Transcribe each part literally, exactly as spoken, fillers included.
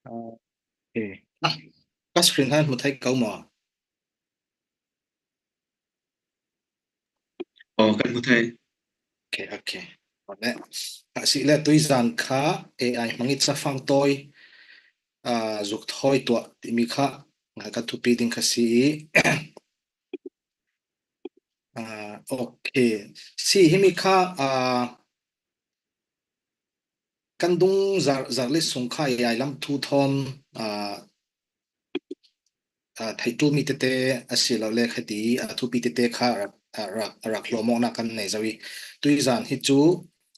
Okay. Ah, ka screen han hmu thei ko maw? Oh, kan hmu thei. Okay, okay. Ole. A si le tuizan kha A I hmangin chafang tawi, ah, zuk thawi tuah timi kha ngai ka thupi ding kha si. Ah, okay. Si himi kha, ah, kan dung zar, zar le sung kha A I lam thu thawn, ah, ah, theih tul mi tete a si lo le khati, ah, thupi tete kha rak, ah, rak, rak hlawmawkna kan nei zo i. Tuizan hi chu,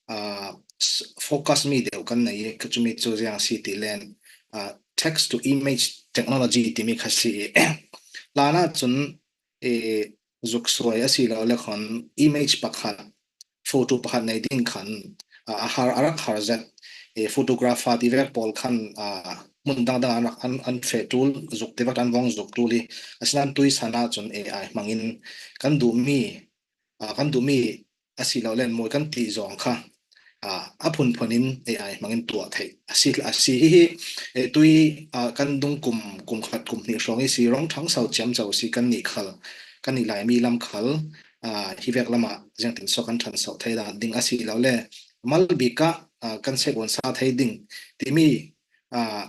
ah, s-, focus mi deuh kan nei i, ka chumi chu ziang si ti len, ah, text to image technology timi kha si i. Lana chun, eh, zuk suai a si lo le khan image pakhat, photo pakhat nei ding khan, ah, a har, a rak har zet, eh, photographer ti vek pawl khan, ah, hmun dang dang an rak an, an feh tul, zuk ti vek an vawng zuk tul i. A sinan tuizan ah chun A I hmangin kan duh mi, ah, kan duh mi a si lo len mawi kan tih zawng kha, ah, a phunphun in A I hmangin tuah theih a si, a si hi hi, eh, tui, ah, kan dung kum, kum khat kum hnih hrawng i si rawng thang sau chiam chau si kan nih khal, kan nih lai mi lam khal, ah, hi vek lamah ziangtin saw kan ṭhan sauh thei dan ding a si lo le, mal bik ah, ah, kan sep un sa thei ding timi, ah,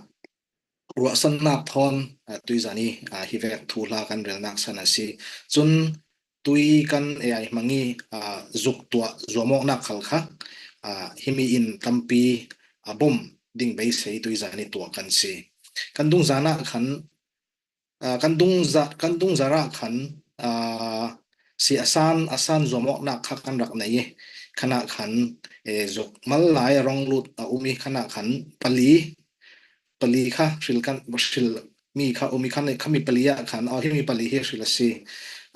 ruahsannak thawn, ah, tuizan i, ah, hi vek thuhla kan relnak san a si. Chun tui kan A I hmang i, ah, zuk tuah zuamawknak khal kha, ah, himi in tampi a bawm ding beisei tuizan i tuah kan si. Kan dungzan ah khan, ah, kan dungza-, kan dungzar ah khan, ah, si a san, a san zuamawknak kha kan rak nei i, khan ah khan, eh, zuk mal lai a rawng lut a um i, khan ah khan pali, pali kha hril kan, hril mi kha um i khan, khami pali ah khan, aw, himi pali hi hril a si.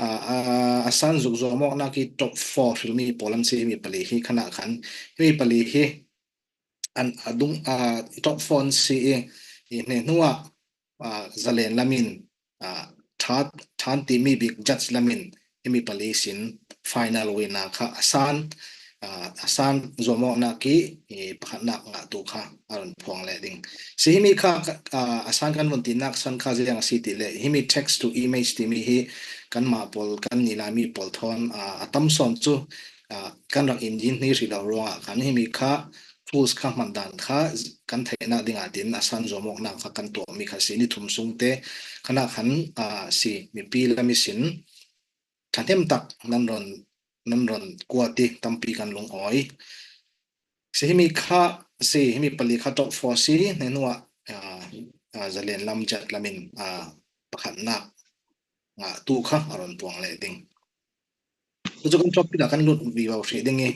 Ah, ah, a san zuk zuamawknak i top four hril mi pawl an si himi pali hi, khan ah khan himi pali hi an a dung, ah, top four an si i, i hne hnu ah, ah, zalen lam in, ah, ṭha, ṭha an ti mi bik judge lam in himi pali sin final winner kha a san, ah, a san zuamawknak i, i pakhatnak ngahtu kha a run phuang leh ding. Si himi kha, ah, a san kan vun tinak san kha ziang a si ti le, himi text to image timi hi kanmah pawl, kan nih lai mi pawl thawn, ah, a tam sawn chu, ah, kan rak in yin hni hrih lo ruangah khan himi kha tools kha hman dan kha kan theihnak ding ah tin a san zuamawknak kha kan tuah mi kha si, ni thum sung te khan ah khan, ah, si mipi lam i sin ṭhahnem tak nan rawn, nan rawn kuat i tampi kan lungawi. Si himi kha, si himi pali kha top four si, hne hnu ah, ah, ah, zalen lam judge lam in, ah, pakhatnak ngahtu kha a rawn puang leh ding. Chu chu kan topic ah kan lut vivo hrih ding i.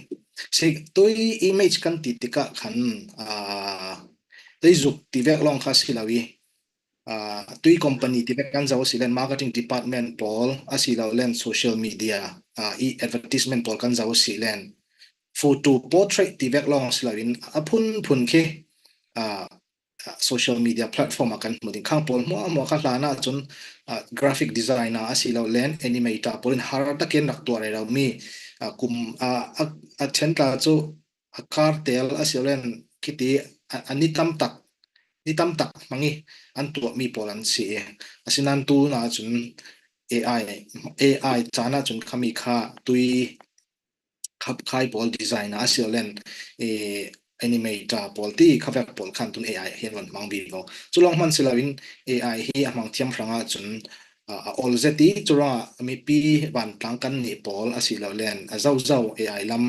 Si tui image kan ti tikah khan, ah, tui zuk ti vek lawng kha si lo i, ah, tui company ti vek kan zo a si len marketing department pawl a si lo len social media, ah, i advertisement pawl kan zo a si len photo portrait ti vek lawng a si lo in a phunphun khi, ah, ah, social media platform ah kan hmu ding. Khang pawl hmuahhmuah kha hlan ah chun, ah, graphic designer a si lo len animator pawl in har takin rak tuah rero mi, ah, kum, ah, a, a ṭhen tla chu a kar tel a si lo len khiti a, a ni tam tak, ni tam tak hmang i an tuah mi pawl an si i. A sinan tuna chun A I, A I chan ah chun khami kha tui khap khai pawl designer a si lo len, eh, animator pawl ti kha vek pawl khan tun A I hian rawn hmang vivo. Chu lawng hman si lo in A I hi a hmang thiam hrang ah chun, ah, a awl zet i, chu ruangah mipi vantlang kan nih pawl a si lo len a zo zo A I lam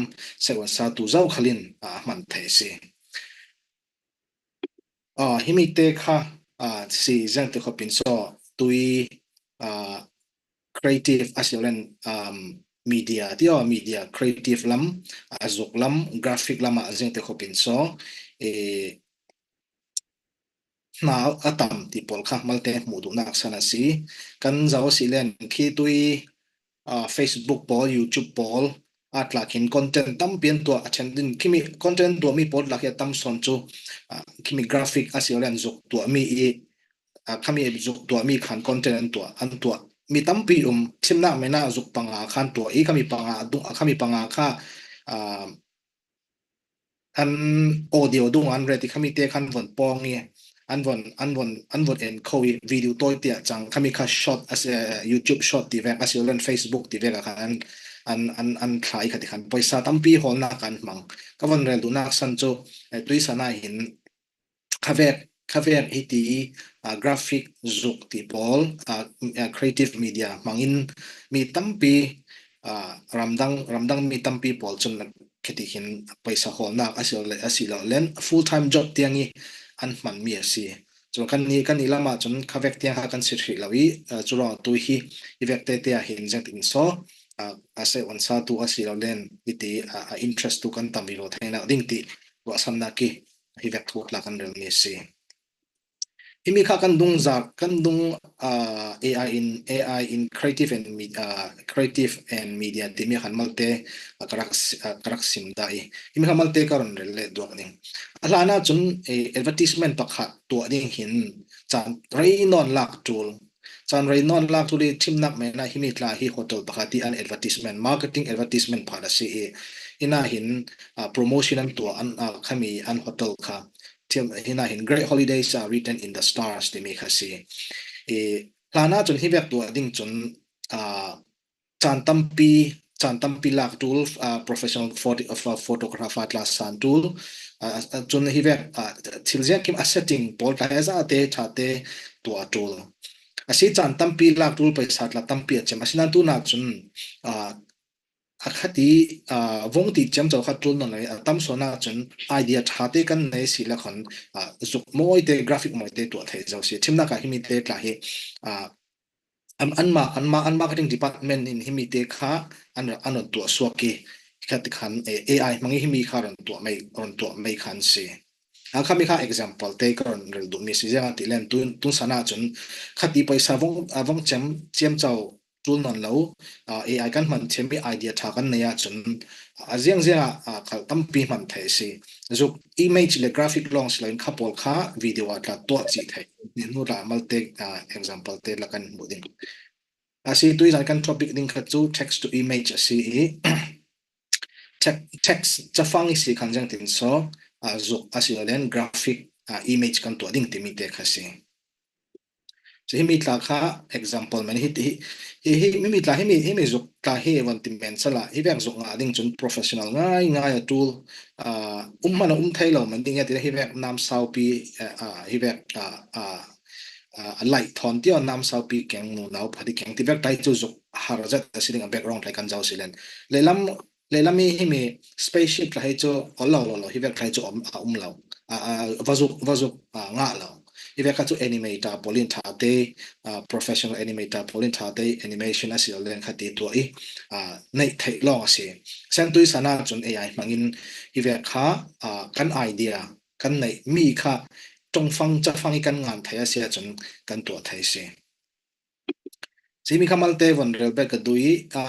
sek un sa tu zo khalin, ah, a hman thei a si. Ah, himi te kha, ah, si ziang te khawpin saw tui, ah, creative a si lo len, um, media ti aw, media creative lam, a zuk lam, graphic lam ah ziang te khawpin saw, eh, hna a tam ti pawl kha malte hmuh duhnak san a si. Kan zo a si len khi tui, ah, Facebook pawl, YouTube pawl a tlak in content tampi an tuah a ṭhen din, khimi content tuah mi pawl tlak hi a tam sawn chu, ah, khimi graphic a si lo len zuk tuah mi i, ah, khami zuk tuah mi khan content an tuah, an tuah mi tampi um, thimnak mena zuk panga khan tuah i, khami panga dung, khami panga kha, ah, an audio dung an reti khami te khan von pawng i, an von an von an von en kho i video tawi tia chang khami kha short a se, YouTube short ti vek a si len Facebook ti vek a khan an an an an thlai kha ti khan poisa tampi hawlna kan hmang. Ka von rel duhnak san chu, eh, tuisan ah hin khavek khavek hiti, ah, graphic zuk ti pawl, ah, ah, creative media hmangin mi tampi, ah, ramdang ramdang mi tampi pawl chun khiti hin poisa hawlnak a si lo le a si lo len full time job tiang i an hman mi a si. Chun kan ni kan ni lamah chun khavek tiang kha kan si hrih lo i, ah, churawng tu hi i vek tete ah hin ziang tin saw, ah, a se on sa tu a si lo len hiti, ah, a interest tu kan tam vivo thei nak ding ti ruahsannak i hi vek thu tla kan rel mi a si. Himi kha kan dung zar kan dung, ah, AI in AI in creative and media, creative and media timi khan malte, ah, ka rak si- ah, ka rak sim dah i himi kha malte ka ron rel le duak ding. A hlan ah chun, eh, advertisement pakhat tuah ding hin caan rei nawn lak tul caan rei nawn lak tul i thimnak men ah himi tla hi hotel pakhat i an advertisement marketing advertisement phat a si i hina hin, ah, promotion an tuah an, ah, khami an hotel kha thiam hina hin great holidays are written in the stars timi kha si. I hlan ah chun hi vek tuah ding chun, ah, caan tampi caan tampi lak tul, ah, professional photo, ah, photographer tla san tul, ah, ah, chun hi vek, ah, thil ziang kim a setting pawl tla he za te tha te tuah tul a si. Caan tampi lak tul poisa tla tampi a cem a si nan tu nak chun, ah, a khati, ah, vong ti cem chau kha tul nawn lo i a tam sawn ah chun idea tha te kan nei si le khon, ah, zuk mawi te graphic mawi te tuah thei zo si. Thimnak ah himi te tla hi, ah, an anmah anmah an marketing department in himi te kha an an ron tuah suak i kha ti khan, eh, AI hmang i himi kha ron tuah mai ron tuah mai khan si. A khami kha example te ka ron rel duh mi si ziang a ti len tun tun san ah chun khati poisa vong, ah, vong cem cem chau tul nawn lo, ah, AI kan hman thiam i idea tha kan nei ah chun a ziang ziang ah, ah, khal tampi hman thei si. Zuk image le graphic lawng si lo in kha pawl kha video ah tla tuah chih thei. Ni hnu tla malte, ah, example te la kan hmuh ding. A si tuizan kan topic ding kha chu text to image a si i text, text chafang i si khan ziang tin saw, ah, zuk a si lo len graphic, ah, image kan tuah ding timi te kha si. So himi tla kha example men hi hi hi hi himi tla himi himi zuk tla hi von ti men sala hi vek zuk ngah ding chun professional ngai ngai a tul, ah, um hman a um thei lo man ding a ti hi vek nam saupi, eh, ah, hi vek, ah, ah, ah, a light thawn ti a nam saupi keng mu nau phati keng ti vek tai chu zuk har zet a si ding a background tai kan zau si len. Lelam Leilam i himi spaceship tla hi chu ol lo lo lo hi vek tla hi chu om a um lo. A, a, vazuk vazuk, a, ngah lo. Hi vek kha chu animator pawl in tha te, a, professional animator pawl in tha te animation a si lo len kha ti tuah i, a, neih theih lawng a si. Sentui sana chun AI hmangin hi vek kha, a, kan idea kan neih mi kha tongfang chafang i kan ngan thei a si a chun kan tuah thei si. Simi kha malte von rel bek ka dui, a,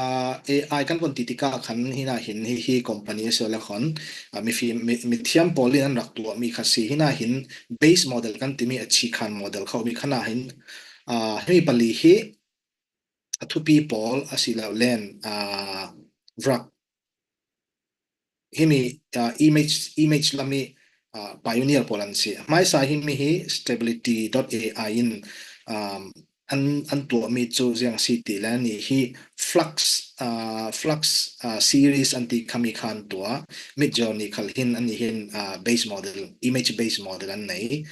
AI kan von ti tikah khan hina hin hi hi company a si le khon, a, mi fi mi, mi thiam pawl in an rak tuah mi kha si hina hin base model kan timi a chi khan model kha mi khana hin, a, himi pali hi a thupi pawl a si lo len, a, vrak himi, a, image image lami, a, pioneer pawl an si. Hmaisa himi hi stability dot AI in, um, an an tuah mi chu ziang si ti le ni hi Flux, a, Flux, a, series an ti khami khan tuah Midjourney khal hin an ni hin, a, base model image base model an nei.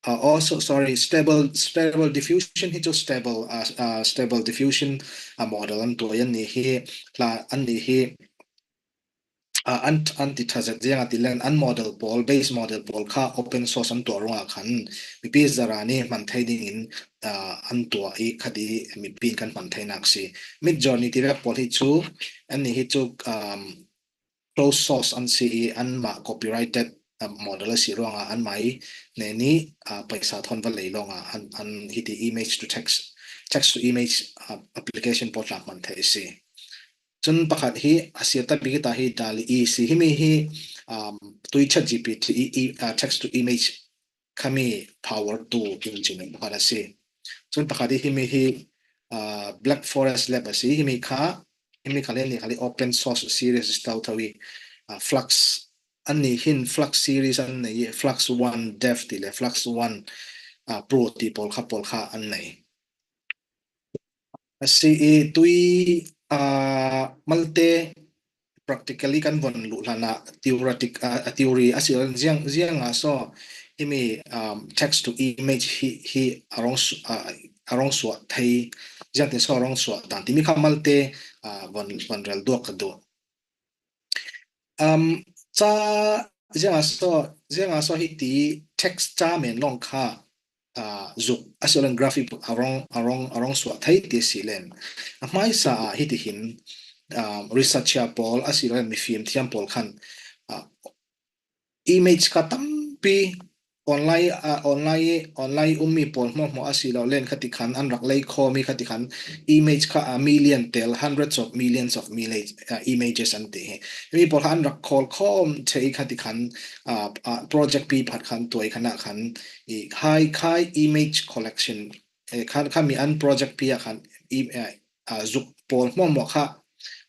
Uh, also, sorry, stable stable diffusion hi chu stable, uh, uh, stable diffusion, uh, model an tuah an ni hi hla an ni hi, uh, an an ti tha zet ziang a ti len an model pawl base model pawl kha open source an tuah ruangah khan mipi zarani hman thei dingin, uh, an tuah i khati mipi in kan hman thei nak si. Midjourney ti vek pawl hi chu an ni hi chu, um, closed source an si i anmah copyrighted, uh, model a si ruangah anmah i neni, uh, paisa thawn va lei lawngah an, an hiti image to text, text to image, uh, application pawl tlak man thei si. Chun pakhat hi a sir ta bik ta hi DALL-E si himi hi, um, tui chat G P T i, i, uh, text to image khami power tu engine pakhat a si. Chun pakhat hi himi hi, uh, Black Forest Lab a si himi kha, himi kha le ni kha le open source series tau tau i, uh, Flux anni hin Flux series an nei, Flux one Dev ti le Flux one, ah, Pro ti pawl kha, pawl kha an nei. A si i tui, ah, malte practically kan von luh hlana theoretic, ah, theory a si ziang, ziang a so himi, um, text to image hi, hi a rong su-, ah, a rong suah thei, ziang tin so a rong suah dan timi kha malte, ah, von, von rel duak ka duh. Um, ca ziang a so, ziang a so hiti text ca men long kha, ah, zuk a si len graphic a rong, a rong, a rong suah thei ti si len. A hmaisa ah hiti hin, um, researcher pawl a si len mifim thiam pawl khan, ah, image kha tampi online, ah, online, online ummi pawl hmuahhmuah a si lo len khati khan an rak lei khawmi khati khan image kha a million tel, hundreds of millions of millage-, ah, images an ti hi. Mi pawl kha an rak khawl khawm thei khati khan, ah, ah, project pi phat khan tuai khan ah khan i khai, khai image collection, eh, khan, khan mi an project pi ah khan i, eh, ah, zuk pawl hmuahhmuah kha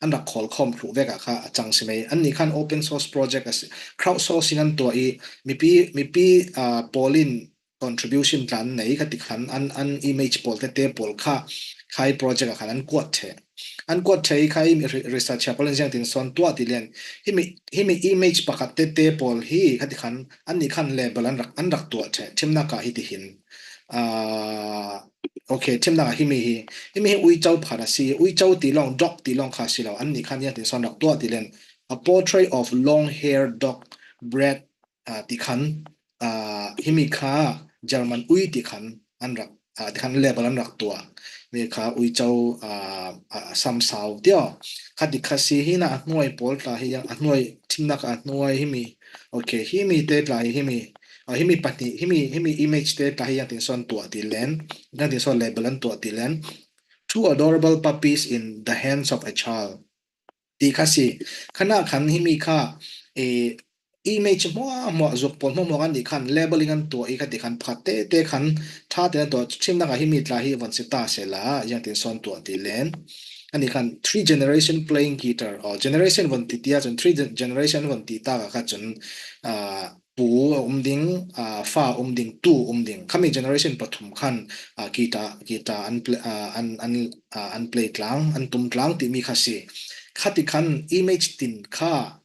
an rak khawl khawm thluh vek ah kha a cang si mai. Anni khan open source project a si, crowdsourcing an tuah i mipi, mipi, ah, pawl in contribution tlan nei khati khan an, an image pawl tete pawl kha khai project ah khan an kuat thei. An kuat thei khai mi re-, researcher pawl in ziang tin sawn tuah ti len. Himi, himi image pakhat tete pawl hi khati khan anni khan label an rak, an rak tuah thei. Thimnak ah hiti hin. Ah, okay, thimnak ah himi hi. Himi hi uicau pakhat a si, uicau ti long, dog ti long kha si lo. Anni khan ziang tin sawn rak tuah ti len. A portrait of long hair dog bred, ah, ti khan, ah, himi kha German ui ti khan an rak, ah, ti khan label an rak tuah. Mi kha uicau, ah, ah, samsau ti aw. Khati kha si hi na a hnuai pawl tla hi ziang, a hnuai thimnak a hnuai himi. Okay, himi te tla hi himi. Ah, himi pahnih, himi, himi image te tla hi ziang tin sawn tuah ti len. Ziang tin sawn label an tuah ti len. Two adorable puppies in the hands of a child. Ti kha si. Khan ah khan himi kha, eh, image hmuahhmuah zuk pawl hmuahhmuah an nih khan labeling an tuah i khati khan pakhat tete khan tha te an tuah thimnak ah himi tla hi von si ta sela, ziang tin sawn tuah ti len. Anni khan three generation playing guitar, or generation von ti tia chun three gen-, generation von ti ta ka kha chun, ah, pu a um ding, ah, fa a um ding, tu a um ding. Khami generation pathum khan, ah, guitar, guitar an play, ah, an, an, ah, an play tlang, an tum tlang timi kha si. Khati khan image tin kha,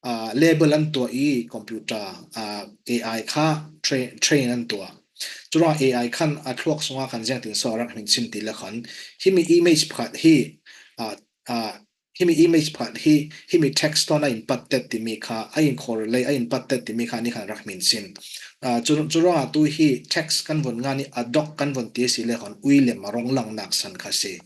ah, label an tuah i computer, ah, A I kha train, train an tuah. Churawng A I khan a thluak sungah khan ziang tin sawn a rak hmin sin ti le khan himi image pakhat hi, ah, ah, himi image pakhat hi, himi text tawh a inpat tet timi kha, a incorrelate, a inpat tet timi kha ni khan rak hmin sin. Ah, chu, churawng a tu hi text kan von ngan i a dog kan von ti si le khan ui lem a rong langnak san kha si.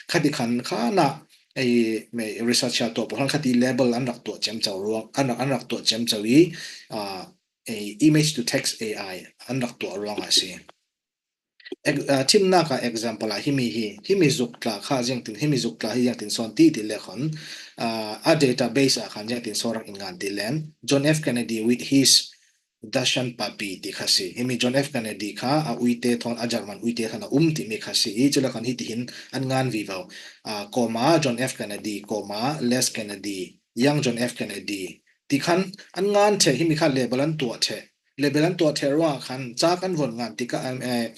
Khati khan khan ah, ei, mi researcher tuah pawl khan khati label an rak tuah ciamco ruang, an rak, an rak tuah ciamco i, ah, ei, image to text A I an rak tuah ruang a si. Ex-, ah, thimnak ah example ah himi hi, himi zuk tla kha ziang tin, himi zuk tla hi ziang tin sawn ti ti le khan, ah, a database ah khan ziang tin sawn rak in ngan ti len, John F Kennedy with his Dachshund puppy ti kha si. Himi John F Kennedy kha a uite thawn, a German uite thawn a um timi kha si. I cu le khan hiti hin an ngan vivo. Ah, comma, John F Kennedy, comma, Les Kennedy, young John F Kennedy. Ti khan an ngan thei, himi kha label an tuah thei. Label an tuah thei ruangah khan ca kan von ngan tikah, em, eh,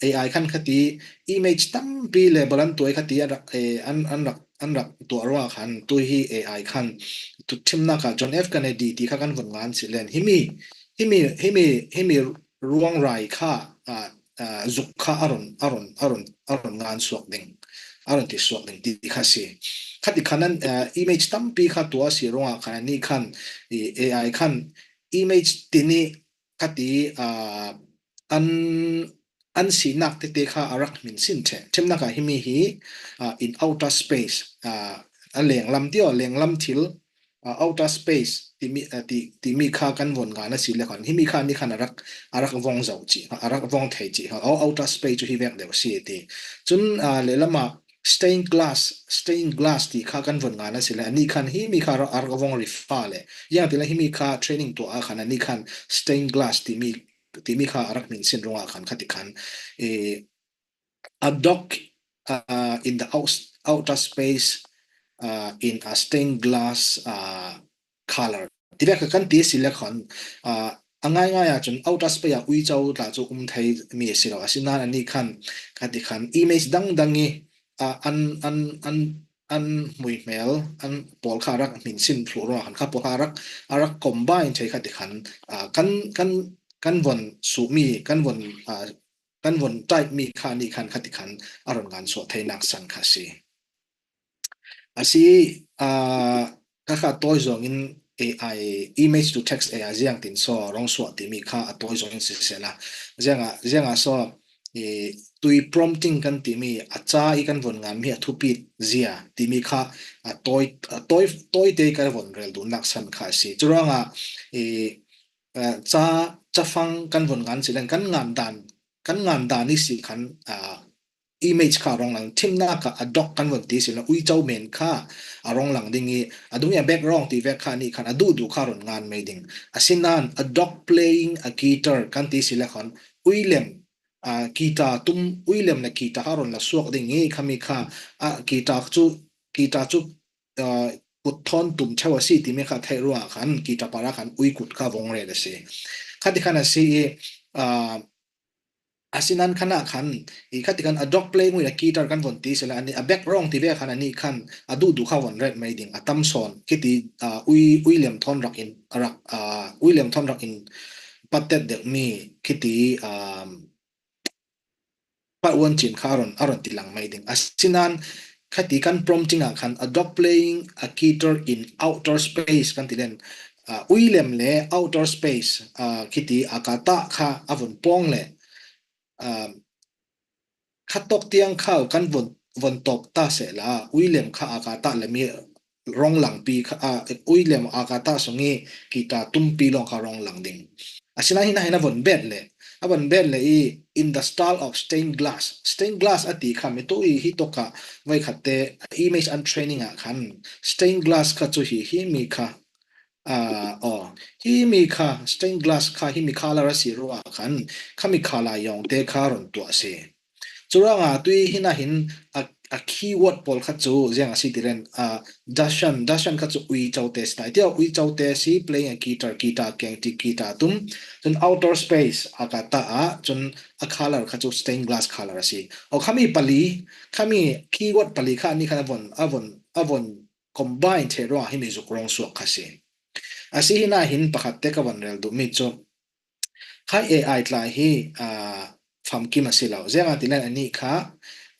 A I khan khati image tampi label an tuah i khati an rak, eh, an, an rak, an rak tuah ruangah khan tu hi A I khan tu thimnak ah John F Kennedy ti kha kan von ngan si len. Himi, himi, himi, himi ruangrai kha, ah, ah, zuk kha a run, a run, a run, a run ngan suak ding, a run ti suak ding ti kha si. Khati khan an, ah, image tampi kha tuah si ruangah khan ani khan i A I khan image tini khati, ah, an, an sinak tete kha a rak hmin sin thei. Thimnak ah himi hi, ah, in outer space, ah, a lenglam ti aw, lenglam thil, ah, outer space timi, ah, ti, timi kha kan von ngan a si le khan himi kha ni khan a rak, a rak vong zo ci, a rak vong thei ci, ah, outer space cu hi vek deuh si ti. Cun, ah, lehlam ah stained glass, stained glass ti kha kan von ngan a si le, ani khan himi kha a rak vong rifa le. Ziang ti le himi kha training tuah a khan ani khan stained glass timi, timi kha a rak hmin sin ruangah khan khati khan, eh, a dog, uh, in the out-, outer space, uh, in a stained glass, uh, color. Tivek kha kan ti si le khan, ah, a ngaingai a chun outer space a uico tla chu um thei mi a si lo. Asinan ani khan, khati khan image dangdang i, ah, an, an, an, an hmuihmel, an pawl kha a rak hminsin thluh ruangah khan kha pawl kha a rak, a rak combine thei khati khan, ah, kan, kan, kan von suh mi, kan von, ah, kan von type mi kha ani khan khati khan a ron ngan suah thei naksan kha si. Asi, ah, kha kha tawi zawngin A I, image to text A I ziang tin saw rong suah timi kha a tawi zawngin sisela. Zianga, zianga saw, i, tui prompting kan timi a ca i kan von ngan mi a thupit zia timi kha a tawi, a tawi, tawi te kan von rel duh naksan kha si. Churanga, i, ah, ca, ca fang kan von ngan si len kan ngan dan, kan ngan dan i si khan, ah, image kha a rong lang, thimna kha a dog kan von ti si len uico men kha a rong lang ding i, a dung i a background ti vek kha ani khan a duhduh kha ron ngan mai ding. Asinan a dog playing a guitar kan ti si le khan uilem, ah, guitar tum, uilem le guitar kha ron la suak ding i khami kha, ah, guitar chu, guitar chu, ah, kut thawn tum theu a si timi kha theih ruangah khan guitar para khan ui kut kha vong ret a si. Khati khan a si i, ah, asinan khan a khan, i khati khan a dog playing with a guitar kan von ti sela ani, a background ti ve khan ani khan a duhduh kha von ret mai ding, a tam sawn khiti, ah, ui, uilem thawn rak in, rak, ah, uilem thawn rak in pattet deuh mi khiti, ah, pat uan chin kha a ron, a ron ti lang mai ding. Asinan khati kan prompting ah khan a dog playing a guitar in outer space kan ti len, ah, uilem le outer space, ah, khiti a ka ta kha a von pawng le, ah, kha tawk tiang kha kan von, von tawp ta sela uilem kha a ka ta le mi rong langpi kha, ah, uilem a ka ta sungi guitar tumpi long kha rong lang ding. Asinan hina hina von bet le, a von bet le i in the style of stained glass. Stained glass a ti kha mi tu i hi to ka vai khat te image an training a khan stained glass kha chu hi, hi mi kha, ah, oh, hi mi kha stained glass kha hi mi color a si ruangah khan khami color yong te kha ron tuah si. Churanga tui hina hin a, a keyword pawl kha chu ziang a si ti len, ah, Dashan, Dashan kha chu uico te si tai. Tia uico te si playing a guitar, guitar keng ti guitar tum. Chun outer space a ka ta a, chun a color kha chu stained glass color a si. O khami pali, khami keyword pali kha ani khan a von, a von, a von combine thei ruangah hi mi zuk rong suak kha si. A si hina hin pakhat te ka von rel duh mi chu. Khai A I tla hi, ah, famkim a si lo. Ziang a ti len ani kha,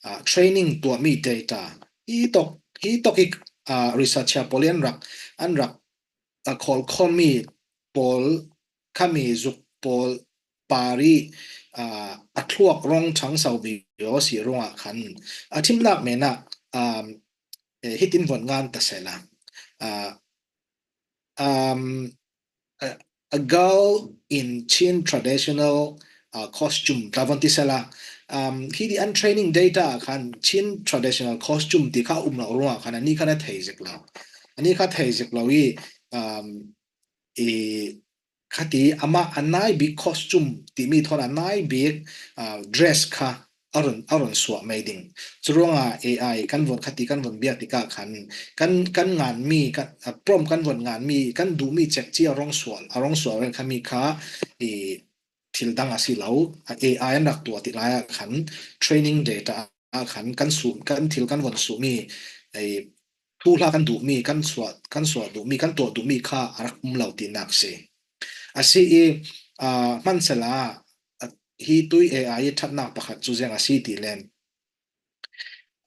ah, training tuah mi data. Hi tok, hi tok i, ah, researcher pawl i an rak, an rak, ah, khawl khawl mi pawl, khami zuk pawl pari, ah, a thluak rong thang sau vi yo si ruangah khan. A thimnak mena, um, eh, hitin von ngan ta sela. Ah, um, a, a girl in Chin traditional, uh, costume tla von ti sela. Um, hi di an training data khan Chin traditional costume ti kha um lo ruangah khan ani khan a thei zik lo. Ani kha thei zik lo i, um, i khati ama a nai bik costume ti mi thawn a nai bik, ah, dress kha a ron, a ron suah mai ding. Churuanga A I kan von khati kan von bia ti ka khan kan, kan ngan mi, kan, ah, prompt kan von ngan mi, kan duh mi chek chi a rong sual, a rong sual ren khami kha i thil dang a si lo, a A I an rak tuah ti lai a khan training data a khan kan su, kan thil kan von su mi, ei, thu hla kan duh mi, kan suah, kan suah duh mi, kan tuah duh mi kha a rak um lo ti nak si. A si i, ah, hman sela, ah, hi tui A I i thatnak pakhat chu ziang a si ti len.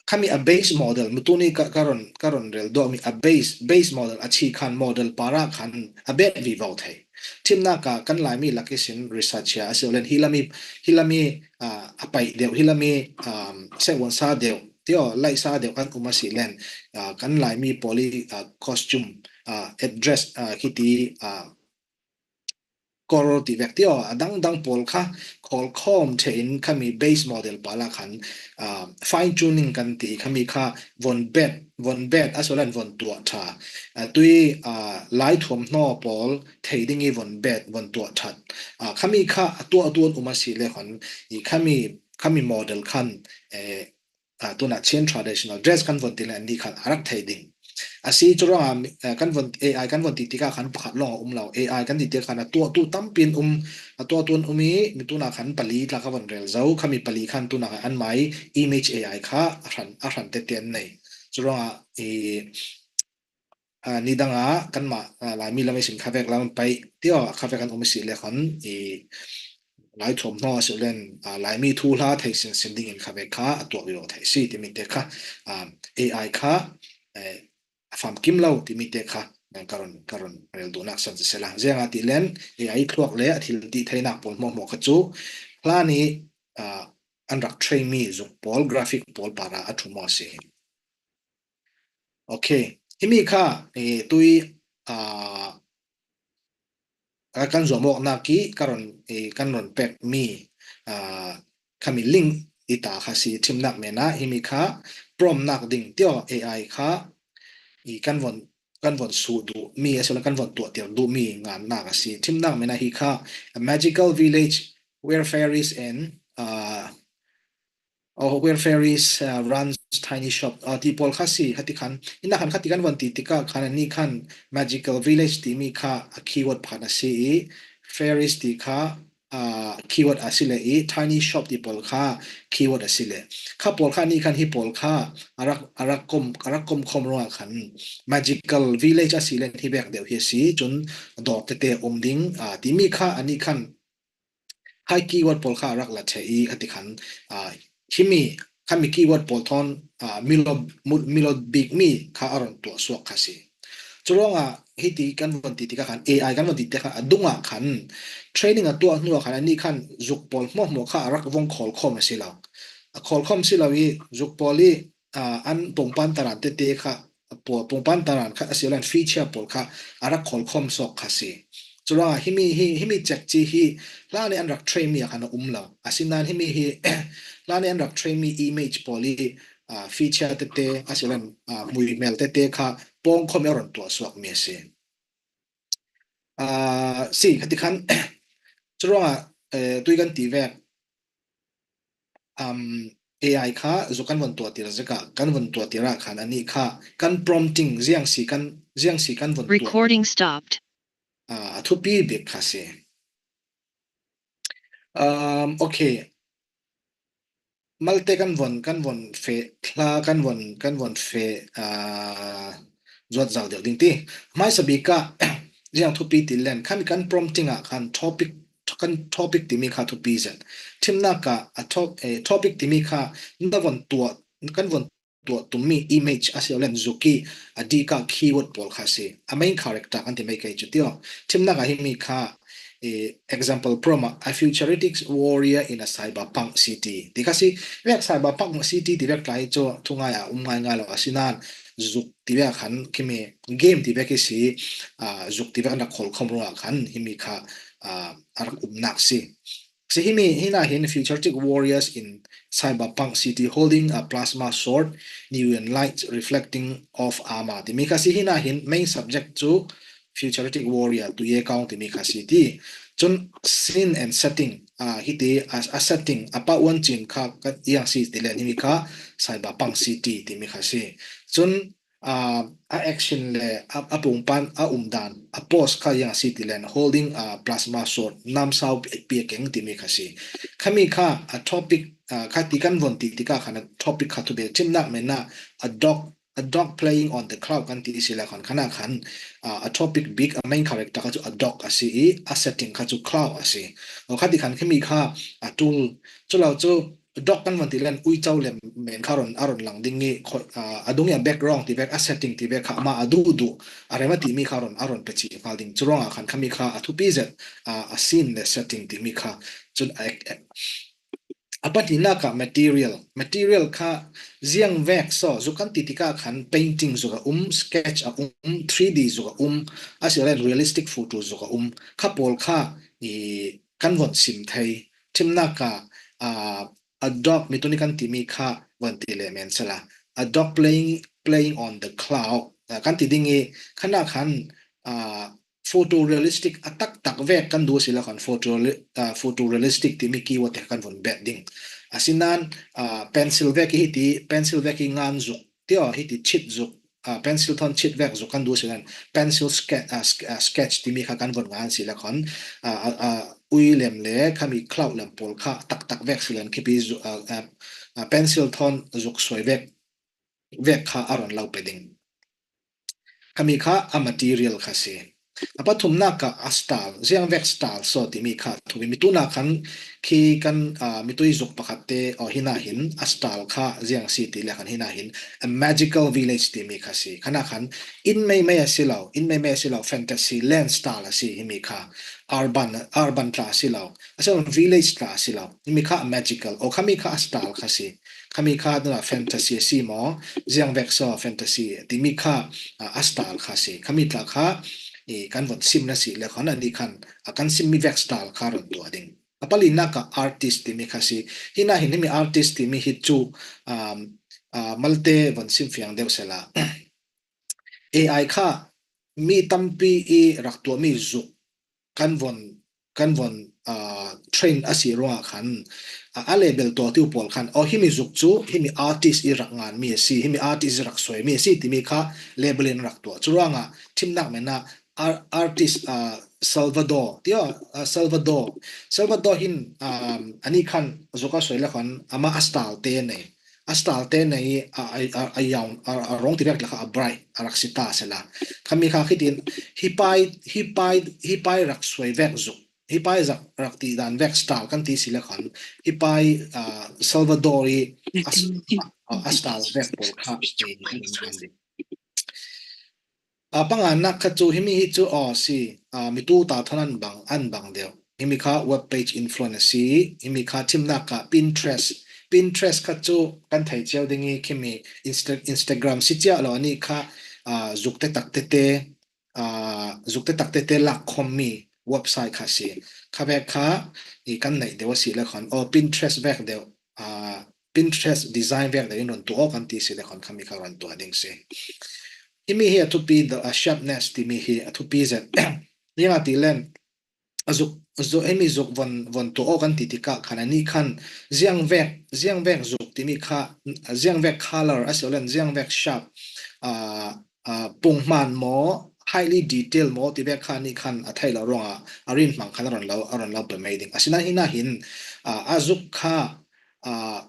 Khami a base model, mutuni ka, ka ron, ka ron rel duh mi a base, base model, a chi khan model para khan a bet vi vau thei. Thimnak a kan lai mi lak i sin researcher a si len hi lami, hi lami, ah, a pai deuh, hi lami, um, se won sa deuh, tio lai sa deuh kan um a si len, ah, kan lai mi poli, ah, costume, ah, address, ah, khiti, ah, color ti vek tio, a dang dang pawl kha khawl khawm thein khami base model pala khan, ah, fine tuning kan ti khami kha von bet, von bet a solan von tuah tha. Ah, tui, ah, lai thuam hnaw pawl thei ding i von bet, von tuah that. Ah, khami kha a tuah, a tuah um a si le hon i khami, khami model khan, eh, ah, tuna Chin traditional dress kan von ti le ani khan a rak thei ding. A si, churuangah mi, eh, kan von, A I kan von ti tikah khan pakhat lawng a um lo. A I kan ti tikah khan a tuahtu tampi an um, a tuahtu an um i, mi tunah khan pali tla ka von rel zo, khami pali khan tunah khan anmah i image A I kha a hran, a hran tete an nei. Churuangah i, ah, nidangah kanmah, ah, Laimi lam i sin khavek lam paih tio, khavek an um i si le khan i, Lai thuam hnaw a si len, ah, Laimi thuhla thei sinsin dingin khavek kha a tuak vivo thei si timi te kha, ah, A I kha, eh, a famkim lo timi te kha, eh, ka run, ka run rel duhnak san sisela. Ziangah ti len, A I thluak le a thil ti theinak pawl hmuahhmuah kha chu, hla ni, ah, an rak train mi zuk pawl, graphic pawl para a thum aw si. Okay. Himi kha, eh, tui, ah, a kan zuamawknak i ka run, eh, kan run pek mi, ah, khami link i ta kha si thimnak mena himi kha prompt nak ding tio A I kha i kan von, kan von su duh mi, a si lo kan von tuahtir duh mi ngannak a si. Thimnak mena hi kha a magical village where fairies and, ah, oh, where fairies, uh, runs tiny shop, uh, ti pawl kha si, khati khan. Ina khan khati kan von ti tikah khan ani khan magical village timi kha a keyword phan a si i, fairies ti kha, uh, keyword a si le i, tiny shop ti pawl kha keyword a si le. Kha pawl kha ani khan hi pawl kha a rak, a rak kom, a rak kom khom ruangah khan magical village a si len hi bek deuh hi a si, cun dawr tete um ding, uh, timi kha ani khan hai keyword pawl kha a rak la thei i, khati khan, ah, himi, khami keyword pawl thawn, ah, milo, mu-, milo bik mi kha a run tuah suak kha si. Churuangah hiti kan von ti tikah khan A I kan von ti tikah khan a dungah khan training a tuah hnuah khan ani khan zuk pawl hmuahhmuah kha a rak vong khawlkhawm a si lo. A khawlkhawm si lo i zuk pawl i, ah, an pungpan taran tete kha pawl, pungpan taran kha a si lo in feature pawl kha a rak khawlkhawm sawk kha si. Churuangah himi hi, himi cek ci hi hla ni an rak train mi a khan a um lo. A si nan himi hi hla ni an rak train mi image pawl i, ah, feature tete a si lo in, ah, muihmel tete kha pawngkhawm i a run tuah suak mi a si. Ah, si, khati khan, churuangah, eh, tui kan ti vek, um, A I kha zuk kan von tuahtir zeka, kan von tuahtir ah khan ani kha kan prompting ziang si kan, ziang si kan von tuah. Recording stopped. Ah, a thupi bik kha si. Um, okay. Malte kan von, kan von feh, thla kan von, kan von feh, ah, zuat zau deuh ding ti. Hmaisa bik ah, ziang thupi ti len, khan kan prompting ah khan topic, kan topic timi kha thupi zet. Thimnak ah a top-, eh, topic timi kha na von tuah, kan von tuah tum mi image a si lo len zuk i a dik ah keyword pawl kha si. A main character kan ti mai kei cu tio. Thimnak ah himi kha, eh, example prompt ah, a futuristic warrior in a cyberpunk city. Ti kha si, vek cyberpunk city ti vek tlai cu thungai a um ngaingai lo a si nan zuk ti vek khan khimi game ti vek i si, ah, zuk ti vek na khol khom ruangah khan himi kha, ah, a rak umnak si. Si himi, hina hin futuristic warriors in cyberpunk city holding a plasma sword, neon lights reflecting off armor. Timi kha si hina hin main subject cu futuristic warrior tu ye kaung timi kha si ti. Cun scene and setting, ah, hiti a, a setting, a pah uan cin kha kan iang si ti len himi kha cyberpunk city timi kha si. Cun ah, a action le a, a pungpan a umdan, a pose kha iang si ti len holding a plasma sword namsau pi, pi a keng timi kha si. Khami kha a topic, ah, kha ti kan von ti tikah khan a topic kha thu bel thimnak men ah a dog, a dog playing on the cloud kan ti i si le khan khan ah khan, ah, a topic bik a main character kha cu a dog a si i a setting kha cu cloud a si. Aw, kha ti khan khami kha a tul cu lo cu dog kan von ti len uico le men kha ron, a ron lang ding i kho-, ah, a dung i a background ti vek, a setting ti vek kha mah a duh duh a rem a timi kha ron, a ron pe cih kha ding. Cu ruangah khan khami kha a thupi zet, ah, a scene le setting timi kha. Cun a, a, a pahnihnak ah material, material kha ziang vek so, zuk kan ti tikah khan painting zuk a um, sketch a um, three D zuk a um, a si len realistic photo zuk a um. Kha pawl kha i kan von sim thei. Thimnak ah, ah, a dog mi tuni kan timi kha van ti le men sala. A dog playing, playing on the cloud. Ah, kan ti ding i khan ah khan, ah, photorealistic a taktak vek kan duh si la khan photo, ah, photorealistic timi keyword te kan von bet ding. A si nan, ah, pencil vek i hiti, pencil vek i ngan zuk, tio hiti chit zuk, ah, pencil thawn chit vek zuk kan duh si len, pencil sketch, ah, sk-, ah, sketch timi kha kan von ngan si le khon, ah, ah, ah, ui lem le khami cloud lem pawl kha taktak vek si len khipi zu-, ah, ah, ah, pencil thawn zuk suai vek, vek kha a ron lo pe ding. Khami kha a material kha si. A pathumna ka a style, ziang vek style so timi kha thupi mi tuna khan khi kan, ah, mitui zuk pakhat te, oh, hina hin a style kha ziang si ti le khan hina hin a magical village timi kha si. Khana khan in mei mei a si lo, in mei mei a si lo, fantasy land style a si himi kha urban, urban tla a si lo, a si lo village tla a si lo, himi kha a magical, oh, khami kha a style kha si. Khami kha tuna fantasy a si maw, ziang vek so fantasy timi kha, ah, a style kha si. Khami tla kha, i, kan von sim na si le khon a ni khan, a kan sim mi vek style kha ron tua ding. A palina ka artist timi kha si. Hina hin himi artist timi hi chu, um, ah, malte von sim fiang deuh sela. A I kha mi tampi i rak tua mi zuk kan von, kan von, ah, train a si ruangah khan, ah, a label tua tiu pawl khan, oh, himi zuk chu, himi artist i rak ngan mi a si, himi artist i rak suai mi a si, timi kha label in rak tua. Chu ruangah thimnak mena ar-, artist, ah, Salvador, tio, ah, Salvador. Salvador hin, um, ani khan zuk a suai le khon, ama a style te nei. A style te nei, a, a, a, a yawn, a, a rong ti vek le kha a bright, a rak si ta sela. Khami kha khitin, hi pai, hi pai, hi pai rak suai vek zuk. Hi pai zak rak ti dan vek style kan ti si le khon. Hi pai, ah, Salvador i a s-, a, a style vek pawl kha i, i, i, i. A pangana kha chu himi hi chu aw si, ah, mitu ta thawn an bang, an bang deuh. Himi kha web page influence si, himi kha thimnak kha Pinterest. Pinterest kha chu kan thei chiau ding i khimi Insta-, Instagram si chiah lo ani kha, ah, zukte takte te, ah, zukte takte te lak khom mi website kha si. Kha vek kha i kan neih deuh a si le khon. Aw Pinterest vek deuh, ah, Pinterest design vek deuh in ron tuah aw kan ti si le khon khami kha ron tuah ding si. Himi hi a thupi deuh, a sharpness timi hi a thupi zet. Ziang a ti len, a zuk, a zuk, himi zuk von, von tuah aw kan ti tikah khan ani khan ziang vek, ziang vek zuk timi kha, ziang vek color a si len, ziang vek sharp, ah, ah, pung hman maw, highly detail maw ti vek kha ani khan a thei lo ruangah a rin hmang khan a ron lo, a ron lo pe mai ding. A sinan hina hin, ah, a zuk kha, ah,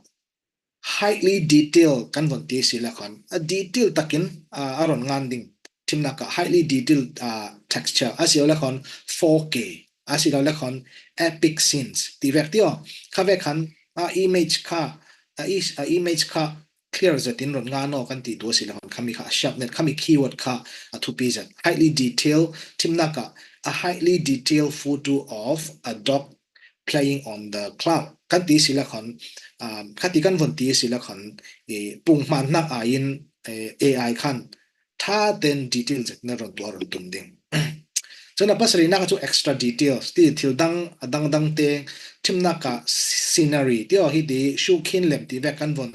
highly detail kan von ti si le khon. A detail takin, ah, a ron ngan ding. Thimnak ah highly detail, ah, texture. A si le khon four K. A si le khon epic scenes. Ti vek tio. Kha vek khan, ah, image kha, ah, is, ah, image kha clear zetin ron ngan aw kan ti tu a si le khon. Khami kha a sharpness, khami keyword kha a thupi zet. Highly detail, thimnak ah a highly detailed photo of a dog playing on the cloud. Kan ti si le khon, um, khati kan von ti si le khon, i, pung hman nak a in, eh, A I khan tha ten detail zet na ron tuah ron tum ding. Chun a pasarina kha chu extra details, ti thil dang, a dang dang te, thimnak ah scenery, ti aw hi ti, shu khin lem ti vek kan von,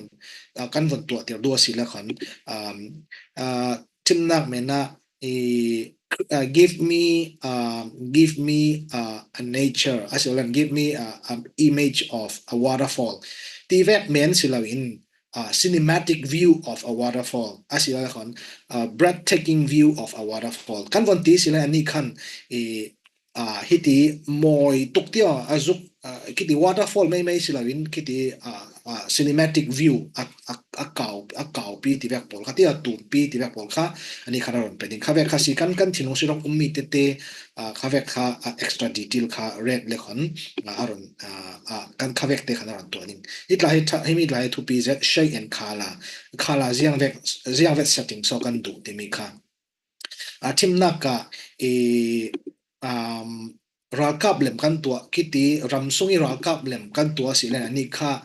ah, kan von tuah tir dua si le khon, um, ah, thimnak mena, i, uh, give me, uh, give me, uh, a nature, a si len, give me, uh, an image of a waterfall. Ti vek men si lo in, uh, cinematic view of a waterfall. A si le khon, uh, breathtaking view of a waterfall. Kan von ti si le ani khan, i, ah, hiti mawi tuk tia a zuk, ah, kiti waterfall mei mei si lo in kiti, ah, ah, cinematic view a, a, a kau, a kau pi ti vek pawl kha tia tum pi ti vek pawl kha ani khan a ron pe ding. Kha vek kha si kan, kan thinlung si ron um mi te te, ah, kha vek kha, ah, extra detail kha red le khon, ah, a ron, ah, ah, kan kha vek te khan a ron tuah ding. Hi tla hi tha, hi mi tla hi thupi zet shade and color. Color ziang vek, ziang vek setting so kan duh ti mi kha. A thimnak ah, i, um, ralkap lem kan tuah kiti, ram sung i ralkap lem kan tuah si len ani kha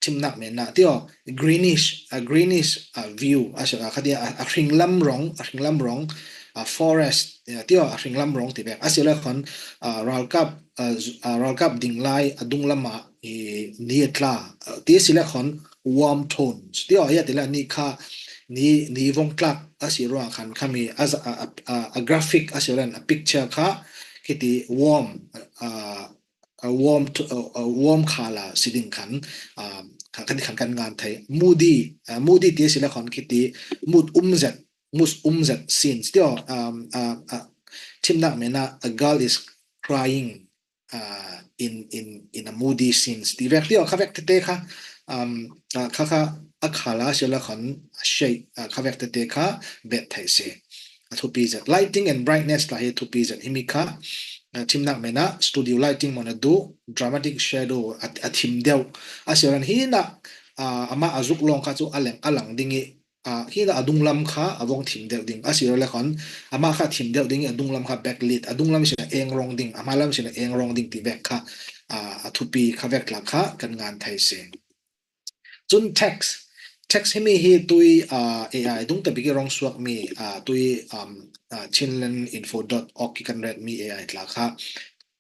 thimnak mena ti aw, greenish, a greenish, a view, a si a kha ti a, a hringlam rong, a hringlam rong, a forest, ya, ti aw, a hringlam rong ti vek. A si le khon, a ralkap, a, zu-, a ralkap ding lai, a dung lam ah, i, ni a tla, a, ti si le khon, warm tones. Ti aw, ya ti le ani kha, ni, ni vong tlak, a si ruang khan khami, a, za-, a, a, a, a graphic, a si len, a picture kha, kiti warm, a, a warm to, a, a warm color si ding khan, a, kha, khan, khan kan ngan thei. Moody, a, moody ti si le khon kiti mood um zet, mus um zet scenes tio, um, uh, uh, thimnak mena a girl is crying uh, in, in, in a moody scenes ti vek tio, kha vek tete kha, um, uh, kha kha a khala sila khan shade uh, kha vek tete kha bet thai se. A thupi zet. Lighting and brightness la hi thupi zet himi kha uh, thimnak mena studio lighting mona du dramatic shadow a, a thim deuh. A siran hi na uh, ama a zuk long kha chu a leng a lang ding i uh, hi na a dunglam kha a vong thim deuh ding. A sira le khon ama kha thim deuh ding i a dunglam kha backlit. A dunglam sina eng rong ding. Ama lam sina eng rong ding ti vek kha uh, a thupi kha vek la kha kan ngan thai se. Chun text. Text himi hi tui uh, A I dung tabiki rong suak mi uh, tui um, uh, chinleninfo dot org ki kan ret mi A I tla kha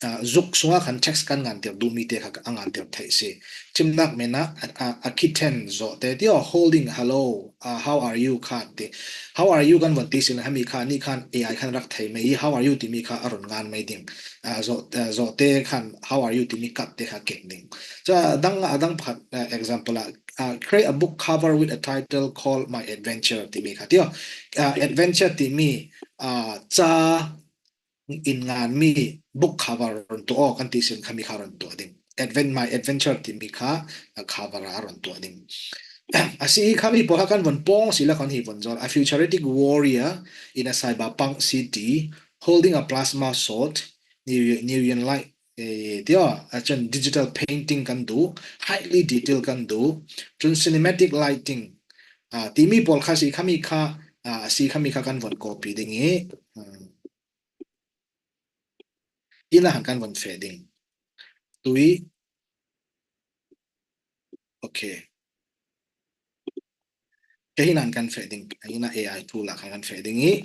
uh, zuk sunga khan text kan ngan tir du mi te kha a ngan tir thai si. Thimnak mena uh, uh, a kitten zo te ti o holding hello uh, how are you kha ti. How are you kan von ti sin hami kha ni khan A I khan rak thai mai hi how are you ti mi kha a run ngan mai ding. Uh, zo, uh, zo te khan how are you ti mi kat te kha kek ding. Cha dang a dang phat uh, example a uh, create a book cover with a title called My Adventure ti mi kha tio. Uh, adventure ti mi uh, cha in ngan mi book cover ron to o kan ti sin kha mi kha ron to ding. Advent my adventure ti mi kha uh, cover a ron to ding. A si kha mi po kha kan von pong si la kan hi von zol a futuristic warrior in a cyberpunk city holding a plasma sword, New, New Year light eh, tio a chun digital painting kan du, highly detail kan du, chun cinematic lighting uh, ti mi pol kha si kha mi kha uh, si kha mi kha kan von copy ding i uh, ina han kan von fe ding. Tui okay. Ke hinan kan fe ding ina A I tool a kan fe ding i.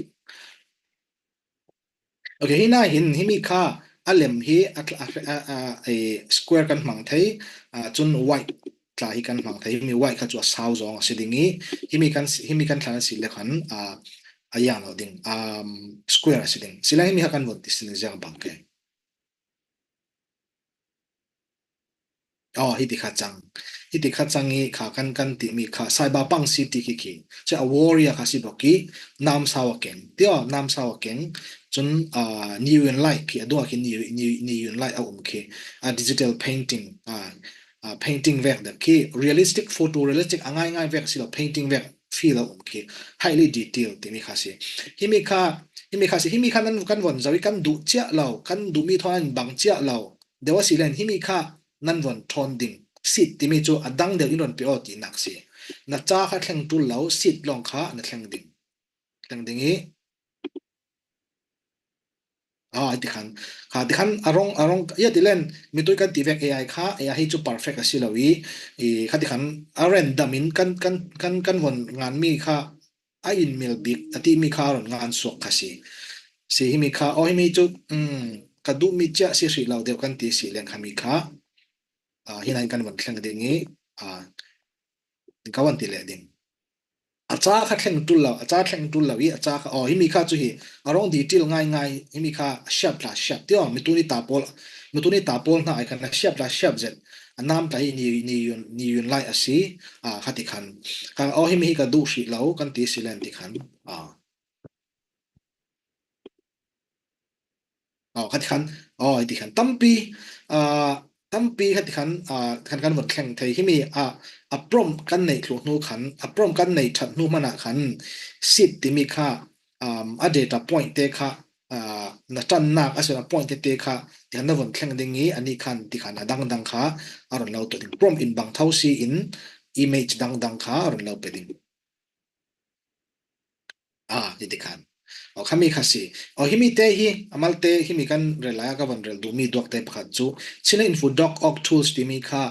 Okay, hina hin himi kha a lem hi a, a, a, a, a square kan hmang thei uh, chun white tla hi kan hmang thei himi white kha chu a sau zong a si ding i himi kan himi kan thlan si le khan uh, a yang lo ding um, square a si ding sila himi kha kan von ti sin ziang bang ke. Oh, hiti kha chang. Hiti kha chang i kha kan kan ti mi kha cyberpunk city ki ki. Che a warrior kha si boki nam sawa keng. Tio nam sawa keng. Chun uh, neon light ki adua ki neon light a um ki. A digital painting. Uh, uh, painting vek da ki realistic photo realistic a ngai ngai vek si lo painting vek feel a um ki highly detail ti mi kha si. Himi kha himi kha si himi kha nan kan von zawi kan du chia lo kan du mi thon an bang chia lo. Dewa si len himi kha nan von thon ding sit ti mi chu a dang deuh in ron pe o ti nak si. Na cha kha thleng tul lo sit long kha na thleng ding. Thleng ding i. Ah, ti khan kha ti khan arong arong ya ti len mi tui kan ti vek A I kha A I hi chu perfect a si lo i kha ti khan a random in kan kan kan kan von ngan mi kha a in mil bik a ti mi kha ron ngan suak kha si. Si himi kha o himi chu um, ka du mi chia si si lo deuh kan ti si len kha mi kha. Ah, hinan kan von thleng ding i ah, ka van ti le ding. A cha kha thleng tul lo a cha thleng tul lo i a cha kha o himi kha chu hi a rong di til ngai ngai himi kha siap la siap ti o mi tu ni ta pol mi tu ni ta pol hna ai kan siap la siap zet a nam ta hi ni ni yun ni yun lai a si a kha ti khan kha o himi hi ka du si lo kan ti si len ti khan a. Aw, kha ti khan aw ti khan tampi a tampi kha ti khan a khan kan von thleng thei himi a a prompt kan nei thlu hnu khan a prompt kan nei that hnu mana khan sit ti mi kha um, a data point te kha uh, na tan nak a sena point te te kha ti khan na von thleng ding i ani khan ti khan a dang dang kha a ron lo to ding prompt in bang thau si in image dang dang kha a ron lo pe ding. Ah, hiti khan. O khami kha si. O himi te hi amal te himi kan rel lai ka von rel du mi duak te pakhat chu China info doc org tools ti mi kha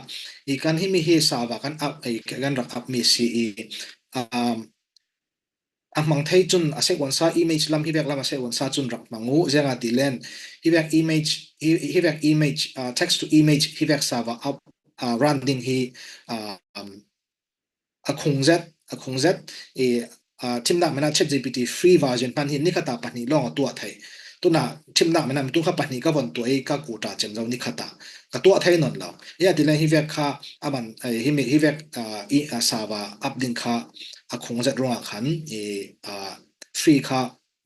i kan himi hi sava kan ap i kan rak ap mi si i um, a hmang thei chun a sek wan sa image lam hi vek lam a sek wan sa chun rak hmang u zenga ti len hi vek image hi vek image uh, text to image hi vek sava ap uh, run ding hi uh, um, a khung zet a khung zet i a thimnak mena chat G P T free version pan hi ni khata pahnih long a tuah thei tuna thimnak mena mi tu kha pahnih ka von tuah i ka kuta chem zo ni khata ka tuah thei non lo i a ti le hi vek kha a man hi mi hi vek i a sava ap ding kha a khung zet rong a khan i a pi kha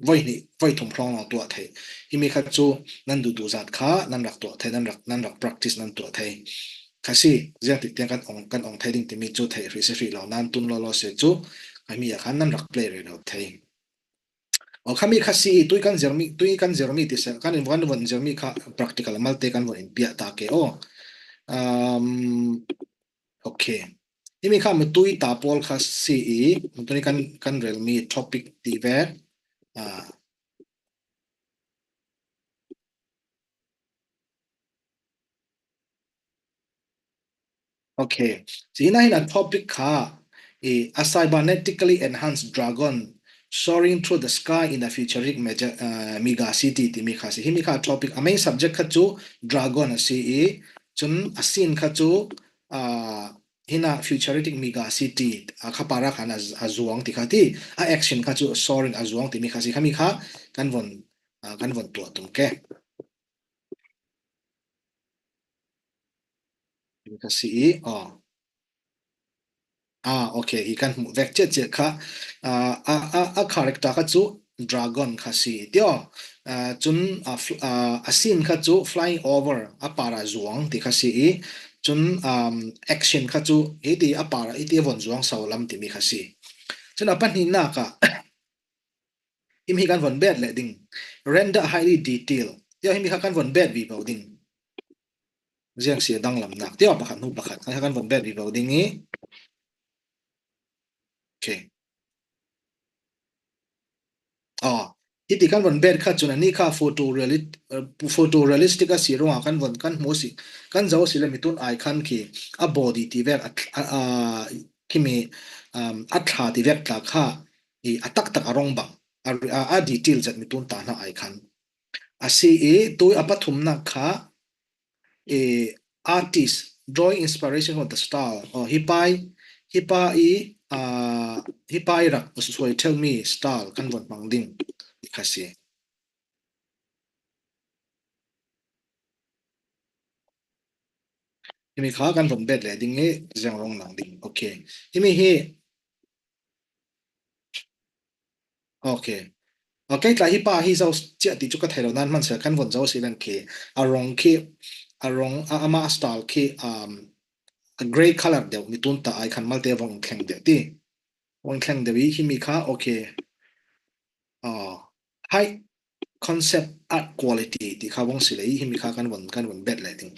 voi hnih, voi thum hrawng lo tuah thei. Himi kha chu nan duhduh zat kha nan rak tuah thei, nan rak, nan rak practice nan tuah thei. Kha si, ziang tik tiang kan ong, kan ong thei ding timi chu thei hrih si hrih lo, nan tun lo lo se chu, a mi a khan nan rak play rih lo thei. Aw, khami kha si i tui kan zirmi, tui kan zirmi ti se, kan in, kan von zirmi kha practical malte kan von in piah ta ke aw. Um, okay. Himi kha mi tui ta pawl kha si i, mi tui kan, kan relmi topic ti ve. Ah. Okay. Si hina hina topic kha i a cybernetically enhanced dragon soaring through the sky in a futuristic mega, uh, mega city timi kha si. Himi kha topic a main subject kha chu dragon a si i chun a scene kha chu, uh, hina futuristic mega city a kha para khan a, a zuang ti kha ti a action kha chu soaring a zuang timi kha si. Khami kha kan von, uh, kan von tuah tum ke. Ka si i, aw. Ah, okay, hi kan hmuh vek chiah chiah kha, ah, a, a, a character kha chu dragon kha si tio. Ah, chun, ah, fl-, ah, a scene kha chu flying over, a para zuang ti kha si i. Chun, um, action kha chu hiti a para, hiti a von zuang so lam timi kha si. Chun a pahnihna kha, himi hi kan von bet leh ding. Render highly detail. Tio himi kha kan von bet vivo ding. Ziang si a danglam nak. Tio pakhat hnu pakhat. Kha kan von bet vivo ding i. Okay. Aw, hiti kan von bet kha chun a ni kha photoreali-, uh, photorealistic a si ruangah kan von, kan hmu si, kan zo si le mi tun ai khan khi a body ti vek a, a, a, khimi, um, a thla ti vek tla kha i a taktak a rong bang, a, a, a detail zat mi tun ta hna ai khan. A si i tui a pathumna kha, eh, artist, drawing inspiration from the star. Oh, hi pai, hi pa i, ah, hi pai rak, sorry, tell me star, kan von hmang ding, i kha si. Himi kha kan von bet leh ding i ziang rong nang ding. Okay. Himi hi, okay. Okay, tla hi pa hi zo chiah ti chu ka thei lo nan hman se kan von zo si lang khi. A rong khi, a rong, a, ama a style khi, um, a grey color deuh mi tun ta ai khan malte vong thleng deuh ti. Vong thleng deuh i himi kha, okay. Ah, high concept art quality ti kha vong si le i himi kha kan von, kan von bet le ding.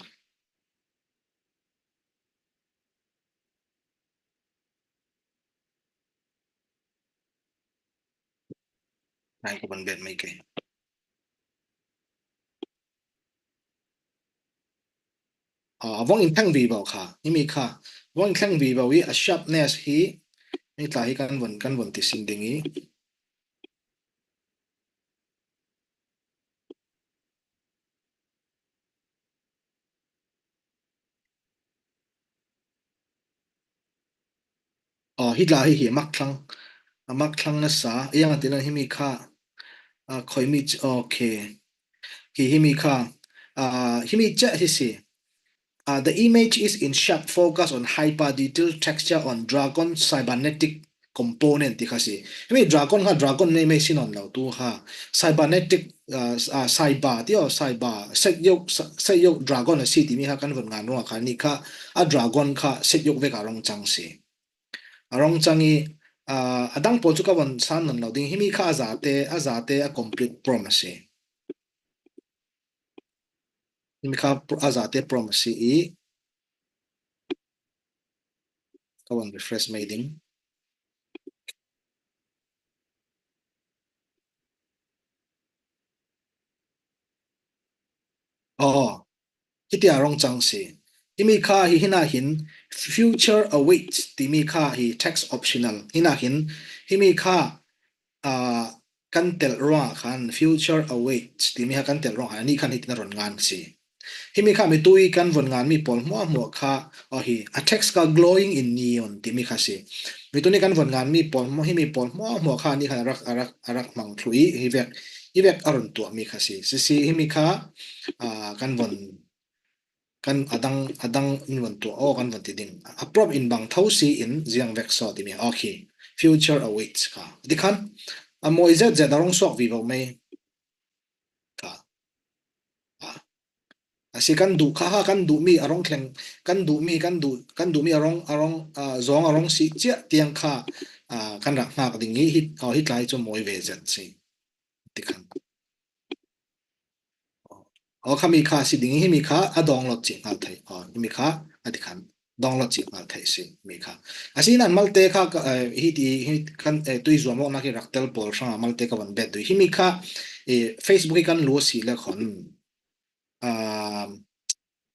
Nai ko ban bet mai ke. Ah, vong in thang vivo kha, himi kha. Vong in thang vivo i a sharpness hi, ni tla hi kan von, kan von ti sin ding i. Oh, hi tla hi hi mak thlang. A mak thlang nasa. Iang atina himi kha. Ah, khoi mi ch-, okay. Hi himi kha. Ah, himi che hi si. Uh, the image is in sharp focus on hyper detail texture on dragon cybernetic component ti kha si. Himi dragon kha dragon nei mei si non lo tu ha. Cybernetic, uh, uh, cyber ti o cyber. Set yok, set yok dragon a si ti mi kha kan von ngan rong kha ni kha a dragon kha set yok vek a rong chang si. A rong chang i, uh, a dang pawl chu ka von san non lo ding. Himi kha a zate, a zate a complete prom a si. Himi kha pr-, a zate prom a si i. Ka von refresh mai ding. Oh, hiti a rong chang si. Himi kha hi hina hin future awaits ti mi kha hi text optional. Hina hin himi kha, ah, kan tel ruang khan future awaits ti mi kha kan tel ruang khan ani khan hitin a ron ngan si. Himi kha mi tui kan von ngan mi pawl hmuah hmuah kha, oh hi, a text kha glowing in neon ti mi kha si. Mi tuni kan von ngan mi pawl hmuah, himi pawl hmuah hmuah kha ni khan a rak, a rak, a rak hmang thlu i, hi vek, hi vek a ron tuah mi kha si. Si si himi kha, ah, kan von, kan a dang, a dang in von tuah, oh, kan von ti ding. A prop in bang tho si in ziang vek so ti mi, okay. Future awaits kha. Ti khan, A mawi zet zet a rong suak vivo mai. Kha. A. A si kan duh kha ha kan duh mi a rong thleng, kan duh mi, kan duh, kan duh mi a rong, a rong, a, zawng a rong si chiah tiang kha, a, kan rak hngak ding hi, hi, a, hi tlai chu mawi ve zet si. Ti khan. Aw, kha mi kha si ding hi mi kha a download chih nghal thei. Aw, hi mi kha a ti khan download chih nghal thei si mi kha. A si nan malte kha ka, eh, hi ti, hi kan, eh, tui zuam awk nak hi rak tel pawl hrang a malte ka van bet dui. Hi mi kha, eh, Facebook hi kan lu si le khon. Ah,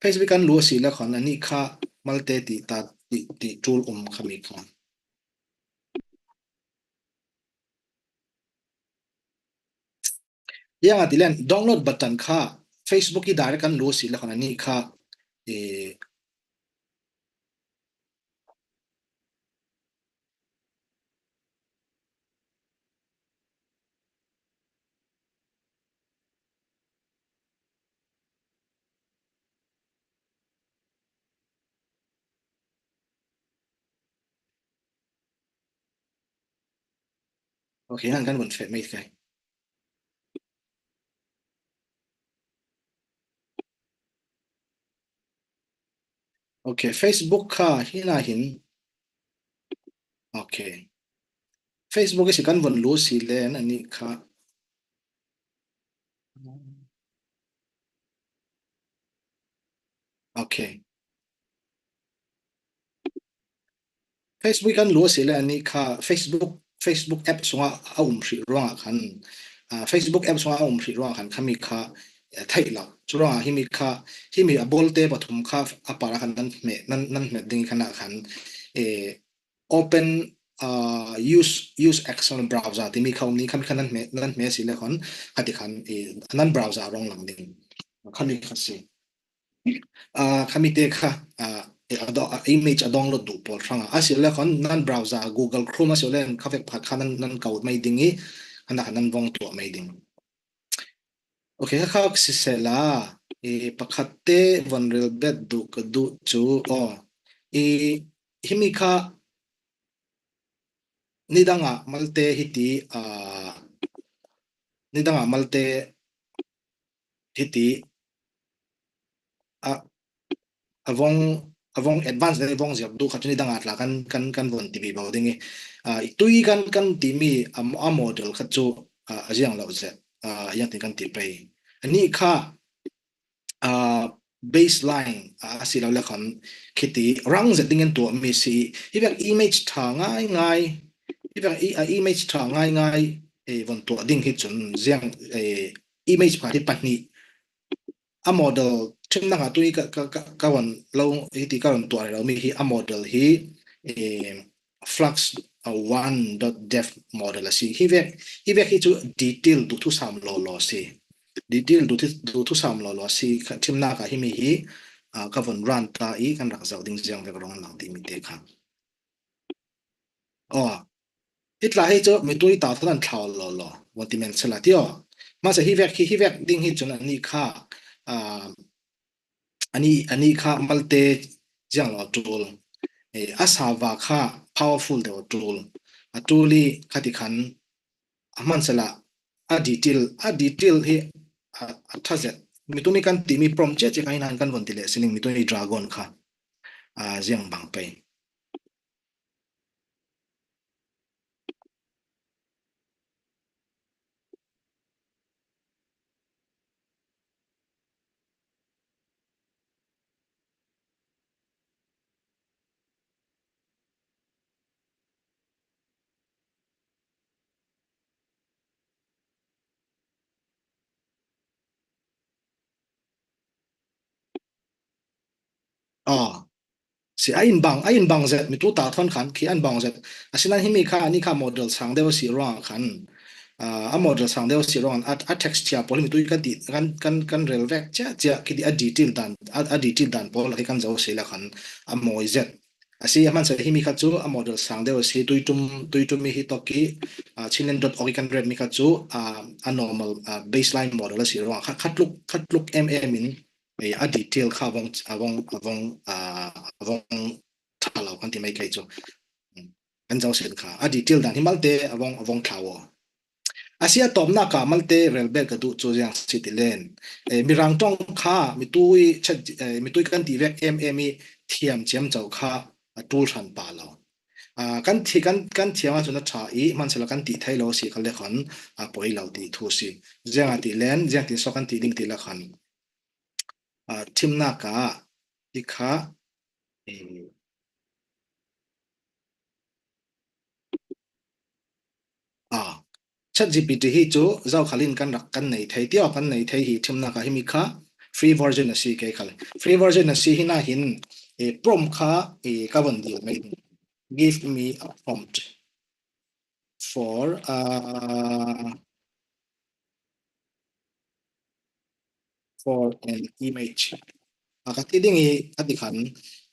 Facebook kan lu si le khon a ni kha malte ti ta, ti, ti tul um kha mi kha. Yang a ti len download button kha Facebook hi direct kan lu si le khon a ni kha, eh, Okay, hang kan van fe mai kai. Okay, Facebook kha hi na hin. Okay. Facebook hi si kan von lu si len a ni kha. Okay. Facebook kan lu si le a ni kha Facebook, Facebook app sunga a um hrih ruang a khan, ah, Facebook app sunga a um hrih ruang a khan kha mi kha, eh, thei lo. Chu ruang a hi mi kha, hi mi a bolte pathum kha a para khan nan hme, nan, nan hme ding khan a khan, eh, open, ah, use, use external browser ti mi kha um ni kha mi kha nan hme, nan hme si le khon kha ti khan, eh, nan browser rong lang ding. Kha mi kha si. Ah, kha mi te kha, ah, eh, a do-, ah, image a download duh pawl hrang a. A si le khon nan browser Google Chrome a si le kha vek pakhat kha nan, nan kau mai ding i, kha na kha nan vong tuah mai ding. Okay, kha kha si se la, eh, pakhat te von rel bet duh ka duh chu, oh, eh, hi mi kha nidang a malte hi ti, ah, nidang a malte hi ti, a, a vong, a vong advance le vong ziak duh kha chu nidang a tla kan, kan, kan von ti bi bo ding i. Ah, i tui kan, kan ti mi a, a model kha chu, ah, a ziang lo zet, ah, yang tin kan ti pei. A ni kha, ah, baseline, ah, a si lo le khon khi ti rang zet ding en tuah mi si. Hi vek image tha ngai ngai. Hi vek i, ah, image tha ngai ngai. Eh, von tuah ding hi chun ziang, eh, image pakhat hi pahnih. A model, thim na nga tui ka, ka, ka, ka von lo, hi ti ka von tuah lo mi hi a model hi, eh, Flux, uh, one dot dev model a si. Hi vek, hi vek hi chu detail duh thusam lo lo si. Detail duh thu, duh thusam lo lo si. Kha thim na ka hi mi hi, ah, ka von run ta i kan rak zau ding ziang vek rong lang ti mi te kha. Aw, hi tla hi chu mi tui ta thawn an thlau lo lo. Von ti men sela ti aw. Masa hi vek hi, hi vek ding hi chun a ni kha, ah, a ni, a ni kha malte ziang lo a tul. Eh, a sava kha powerful deuh a tul. A tul i kha ti khan a hman sela a detail, a detail hi a, a tha zet. Mi tu ni kan ti mi prom che che kha in han kan von ti le siling mi tu ni dragon kha. Ah, ziang bang pei. Aw. Si a in bang, a in bang zet, mi tu ta thawn khan khi an bang zet. A sinan hi mi kha, a ni kha model sang deuh a si ruang khan. Ah, a model sang deuh a si ruang a, a text chia pawl hi mi tu kan ti, kan, kan, kan rel vek chia, chia khi ti a detail dan, a, a detail dan pawl khi kan zo si la khan a mawi zet. A si a hman sa hi mi kha chu a model sang deuh a si tui tum, tui tum mi hi tawk khi, ah, Chinland dot org i kan ret mi kha chu, ah, a normal, ah, baseline model a si ruang kha, kha tluk, kha tluk em em in, eh, a detail kha a vong, a vong, a vong, ah, a vong tha lo kan ti mai kai chu. Kan zo sen kha. A detail dan hi malte a vong, a vong thlau aw. A sia tawpna ka malte relbet ka duh cu ziang si ti len. Eh, Mirang ṭong kha mitui chat, eh, mitui kan ti vek em em i thiam ciamco kha a ṭul hran pa lo. Ah, kan thi-, kan, kan thiam ahcun a ṭha i hmansala kan ti thei lo si kha le khan a poi lo ti thu si. Ziang a ti len, ziang tin so kan ti ding ti le khan. Ah, thimnak ah ti kha, eh, ah, ChatGPT hi cu zokhal in kan rak kan nei thei tiah kan nei thei hi thimnak ah himi kha free version a si kei khal. Free version a si hi nahin, eh, prompt kha, eh, ka von dil mai. Give me a prompt for, uh, for an image. A ka ti ding i a ti khan,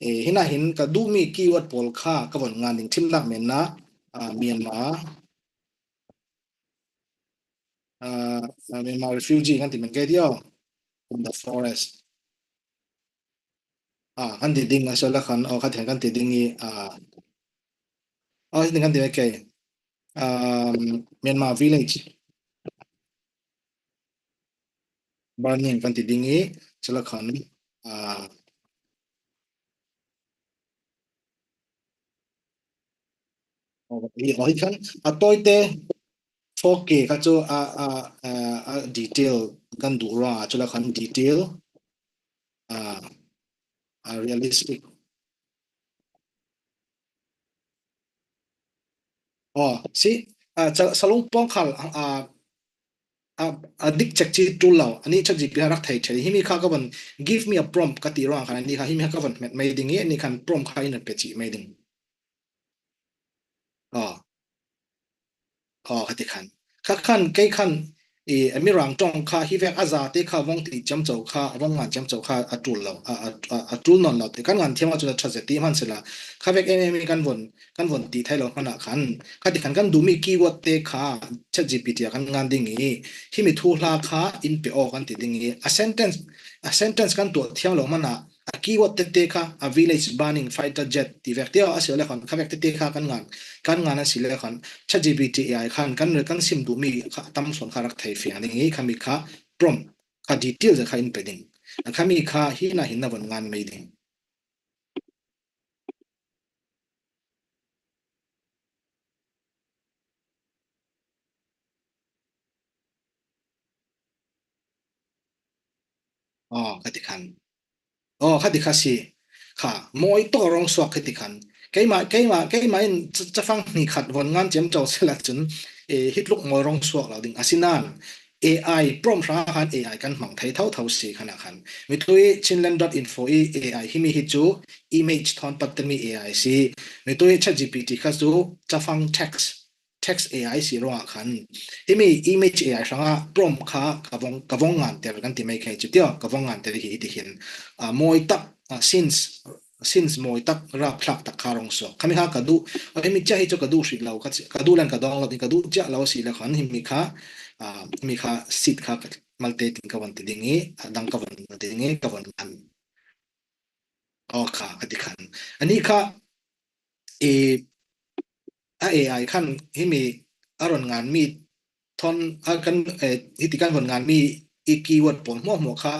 eh, hi nahin ka duhmi keyword pawl kha ka von ngan ding thimnak menna, ah, Myanmar, ah, ah, Myanmar refugee kan ti men ke tio, in the forest. Ah, kan ti ding a si le khan, oh, kha ti khan kan ti ding i, ah, oh, kan ti men ke, um, Myanmar village. Burning kan ti ding i, cila khan, ah, oh, hi, oh, hi khan, a tawite four K kha cu a, a, a, a detail kan duh ruangah cila khan detail, ah, a realistic. Oh, si, ah, ca-, salung pawng khal, ah, ah, a dik cek ci ṭul lo, ani ChatGPT a rak thei ṭheh. Himi kha ka von, give me a prompt ka ti ruang khan, ani kha himi kha ka von hmet mai ding i, ani khan prompt kha in pe ci mai ding. Oh. Oh, ka ti khan. Kha khan, kei khan, i, a Mirang ṭong kha, hi vek a zate kha, vong ti ciamco kha, vong ngan ciamco kha, a ṭul lo, a, a, a, a ṭul nawn lo. Te kan ngan thiam ahcun a ṭha zet ti hman sila. Kha vek em em i kan von, kan von ti thei lo hmanh ah khan. Kha ti khan kan duhmi keyword te kha, ChatGPT a kan ngan ding i, himi thuhla kha in pe aw kan ti ding i, a sentence, a sentence kan tuah thiam lo hmanh ah, a keyword tete kha a village burning fighter jet ti vek tio a si le khan kha vek tete kha kan ngan, kan ngan a si le khan ChatGPT A I khan kan, kan sim duhmi kha tam sawn kha rak thei fiang ding i khami kha prompt kha detail kha in pe ding. A khami kha hi nahin na von ngan mai ding. Oh, ka ti khan. Oh, kha ti kha si. Kha, mawi tawk rong suak kha ti khan. Keimah, keimah, keimah in ca-, cafang hnih khat von ngan ciamco sila cun, eh, hi tluk mawi rong suak lo ding. Asinain, A I prompt hrang khan A I kan hmang thei thotho si khan a khan. Mitui Chinland dot info i A I himi hi cu image thawn pattern mi A I si. Mitui ChatGPT kha cu cafang text text A I si ruangah khan himi image A I hrangah prompt kha ka vong, ka vong nganter kan ti mai kha cu tio, ka vong nganter hi hiti hin, ah, mawi tak, ah, scenes, scenes mawi tak, rapthlak tak kha rong suak. Khami kha ka duh, ah, himi cia hi cu ka duh hrih lo, ka, ka duh len ka dawng lo, ka duh ciah lo si le khan himi kha, ah, himi kha seed kha ka malte tin ka von ti ding i, ah, dang ka von ti ding i, ka von ngan. Aw kha, a ti khan. Ani kha, i, a A I khan himi a ron nganmi thawn, a kan, eh, hiti kan von nganmi i keyword pawl hmuahhmuah kha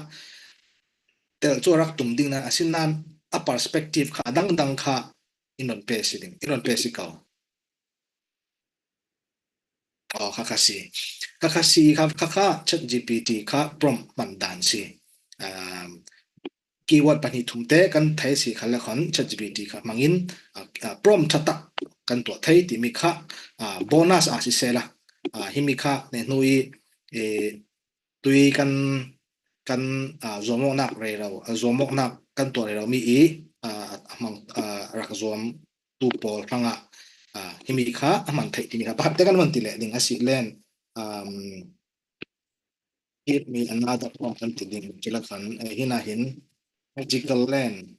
tel cu a rak tum ding nan, asinain a perspective kha a dangdang kha in ron pe si ding, in ron pe si ko. Aw, kha kha si. Kha kha si, kha, kha kha ChatGPT kha prompt hman dan si. Um, keyword pahnih thum te kan thei si kha le khan ChatGPT kha hmangin, uh, uh, prompt ṭha tak kan tuah thei timi kha, uh, bonus a si sela. Uh, himi kha nehnu i, eh, tui kan, kan, ah, zuamawknak rero, ah, zuamawknak kan tuah rero mi i, ah, a hmang, ah, rak zuam tu pawl hrangah, ah, himi kha a hman theih timi kha pakhat te kan von ti leh ding a si len, um, give me another prompt kan ti ding cila khan, eh, hina hin magical land.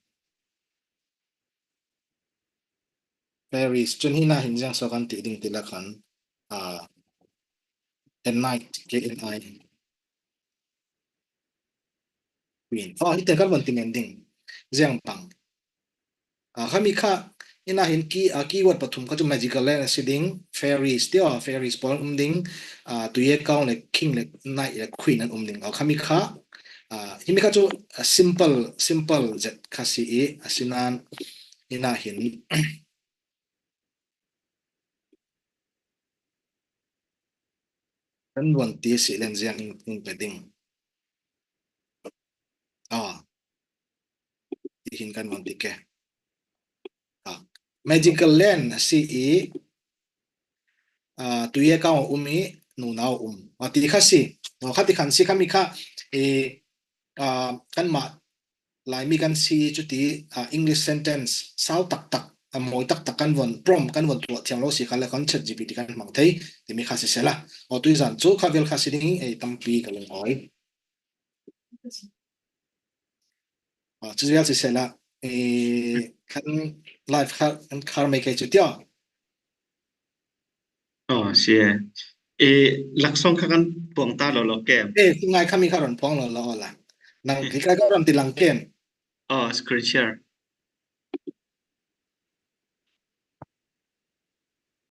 Paris, cun hina hin ziang so kan ti ding ti le khan, ah, a knight, K N I. Queen. Oh, hite kan von ti men ding. Ziang pang. Ah, khami kha, Ina hin key, a, keyword pathum kha chu magical land a si ding, fairies, ti aw, fairies pawl an um ding, a, tui e kau le king le knight le queen an um ding. Aw, khami kha, a, himi kha chu, a, simple, simple zet kha si i, a sinan, ina hin. Kan vuan ti si len ziang in, in pe ding. A. Ti hin kan vuan ti ke. A. Magical land si i, a, tui e kau um i, nunau um. A, ti kha si. A, kha ti khan si khami kha, e, a, kanmah Laimi kan si chuti, a, English sentence sau taktak, a, mawi taktak kan von, prompt kan von tuah thiam lo si kha le khan ChatGPT kan hmang thei, timi kha si sela. Aw, tui zan chu kha vel kha si ding, ei, tampi ka lungawi. A, chu vel si sela, e, kan live kha, kan khar mai kei chu ti aw. Aw, si e. E, laksawng kha kan puang ta lo lo kem. E, si ngai khami kha ron puang lo lo la. Nang, e, ti kai kha ron ti lang kem. Aw, screen share.